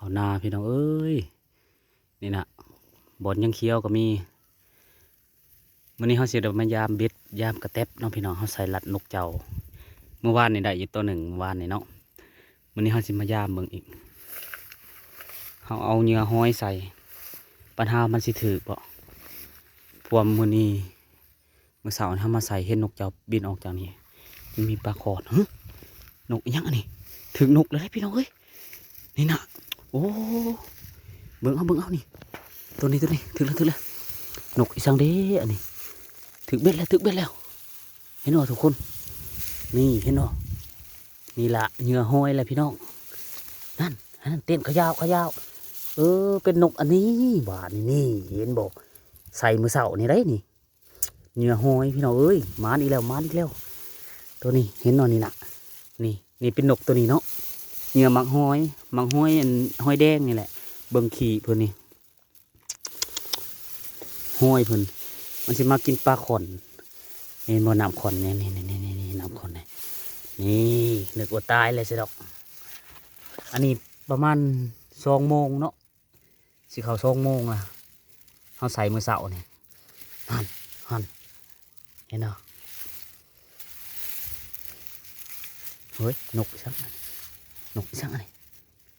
ເອົານາພີ່ນ້ອງເອີຍ ນີ້ນະ ບ່ອນຫຍ້າຂຽວກໍມີ. ມື້ນີ້ເຮົາຊິໄດ້ມາຢາມເບັດ ຢາມກະແຕັບເນາະພີ່ນ້ອງ. ເຮົາໃສ່ລັດນົກເຈົ້າ ມື້ວານນີ້ໄດ້ຢູ່ໂຕໜຶ່ງ ມື້ວານນີ້ເນາະ. ມື້ນີ້ເຮົາຊິມາຢາມເບິ່ງອີກ ເຮົາເອົາເຫຍື່ອຫອຍໃສ່ ບັດຫາມັນຊິຖືກບໍ່ ພວມມື້ນີ້ ມື້ເຊົ້ານີ້ເຮົາມາໃສ່ ເຫັນນົກເຈົ້າບິນອອກຈາກນີ້ ມັນມີປາຂອນ. ຫຶ ນົກອີຫຍັງອັນນີ້? ຖືກນົກແລ້ວເດ້ພີ່ນ້ອງເອີຍ ນີ້ນະ. ໂອ້ ເບິ່ງເອົາ ເບິ່ງເອົານີ້ ໂຕນີ້ ໂຕນີ້ ຖືກແລ້ວ ຖືກແລ້ວ. ນົກອີສັງເດ້ອັນນີ້? ຖືກເບັດແລ້ວ ຖືກເບັດແລ້ວ ເຫັນບໍ່ທຸກຄົນ? ນີ້ເຫັນບໍ່? ນີ້ລະເຫຍື່ອຫອຍແຫຼະພີ່ນ້ອງ. ນັ້ນ ອັນນັ້ນເຕັ້ນຂະຢາວຂະຢາວ ເອີ ເປັນນົກອັນນີ້ ບາດນີ້ ນີ້ເຫັນບໍ່? ໃສ່ມື້ເຊົ້ານີ້ໄດ໋ນີ້ ເຫຍື່ອຫອຍພີ່ນ້ອງເອີຍ. ມາອີກແລ້ວ ມາອີກແລ້ວ ໂຕນີ້ເຫັນບໍ່? ນີ້ນະ ນີ້ ນີ້ເປັນນົກໂຕນີ້ເນາະ ເຫຍື່ອໝາກຫອຍ ໝາກຫອຍອັນ ຫອຍແດງນີ້ແຫຼະ. ເບິ່ງຂີ້ເພິ່ນນີ້ ຫອຍເພິ່ນ ມັນຊິມາກິນປາຂອນ ເຫັນບໍ່? ນ້ຳຂອນນີ້ ນີ້ ນີ້ ນີ້ ນີ້ ນ້ຳຂອນນີ້ ນີ້ ນຶກວ່າຕາຍແລ້ວຊິດອກ. ອັນນີ້ປະມານສອງໂມງເນາະ ຊິເຂົ້າສອງໂມງລະ ເຮົາໃສ່ມື້ເຊົ້ານີ້. ຫັ້ນ ຫັ້ນ ເຫັນບໍ່? ເຮີ້ຍ ນົກອີສັງ ນົກອີສັງອັນນີ້?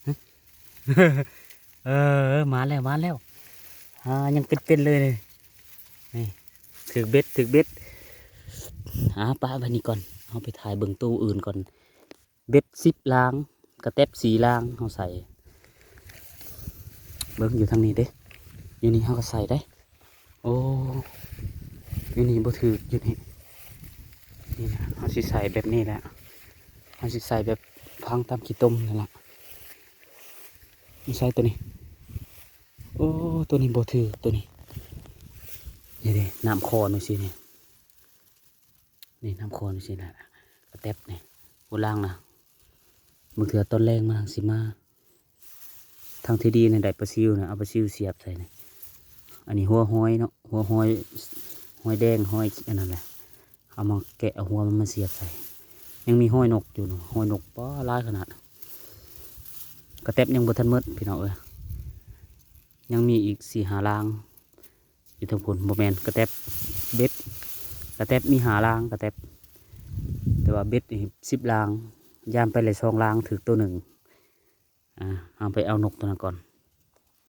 ຫຶ ເອີ ມາແລ້ວ ມາແລ້ວ ອ່າ ຍັງເປັນໆເລີຍນີ້ ນີ້ ຖືກເບັດ ຖືກເບັດ. ອ່າ ປະໄວ້ນີ້ກ່ອນ ເຮົາໄປຖ່າຍເບິ່ງໂຕອື່ນກ່ອນ. ເບັດສິບລາງ ກະແຕັບສີ່ລາງ ເຮົາໃສ່ ເບິ່ງຢູ່ທາງນີ້ເດ້ ຢູ່ນີ້ເຮົາກໍໃສ່ໄດ້. ໂອ້ ຢູ່ນີ້ບໍ່ຖືກ ຢູ່ນີ້ ນີ້ນະ ເຮົາຊິໃສ່ແບບນີ້ແຫຼະ ເຮົາຊິໃສ່ແບບຝັງຕາມຂີ້ຕົມນີ້ລະ. ໃສ່ໂຕນີ້ ໂອ້ ໂຕນີ້ບໍ່ຖືກ ໂຕນີ້ ນີ້ເດ້ ນ້ຳຄອນຈັ່ງຊີ້ນີ້ ນີ້ນ້ຳຄອນຈັ່ງຊີ້ນະ ກະແຕັບນີ້ ໂອ້ ລ້າງນະ ບາງເທື່ອຕອນແລງມັນຊິມາ. ທາງທີ່ດີນະ ໄດ້ປາຊິວນະ ເອົາປາຊິວສຽບໃສ່ນີ້. ອັນນີ້ຫົວຫອຍເນາະ ຫົວຫອຍ ຫອຍແດງ ຫອຍອັນນັ້ນແຫຼະ ເອົາມາແກະເອົາຫົວມັນມາສຽບໃສ່. ຍັງມີຫອຍນົກຢູ່ເນາະ ຫອຍນົກ ປາ ຫຼາຍຂະໜາດ. ກະແຕັບຍັງບໍ່ທັນໝົດພີ່ນ້ອງເອີຍ ຍັງມີອີກສີ່ຫ້າລາງ ຢູ່ທາງພຸ້ນ ບໍ່ແມ່ນ ກະແຕັບ ເບັດ ກະແຕັບມີຫ້າລາງ ກະແຕັບ ແຕ່ວ່າເບັດນີ້ສິບລາງ ຢາມໄປແລ້ວສອງລາງ ຖືກໂຕໜຶ່ງ. ອ່າ ເຮົາໄປເອົານົກໂຕນັ້ນກ່ອນ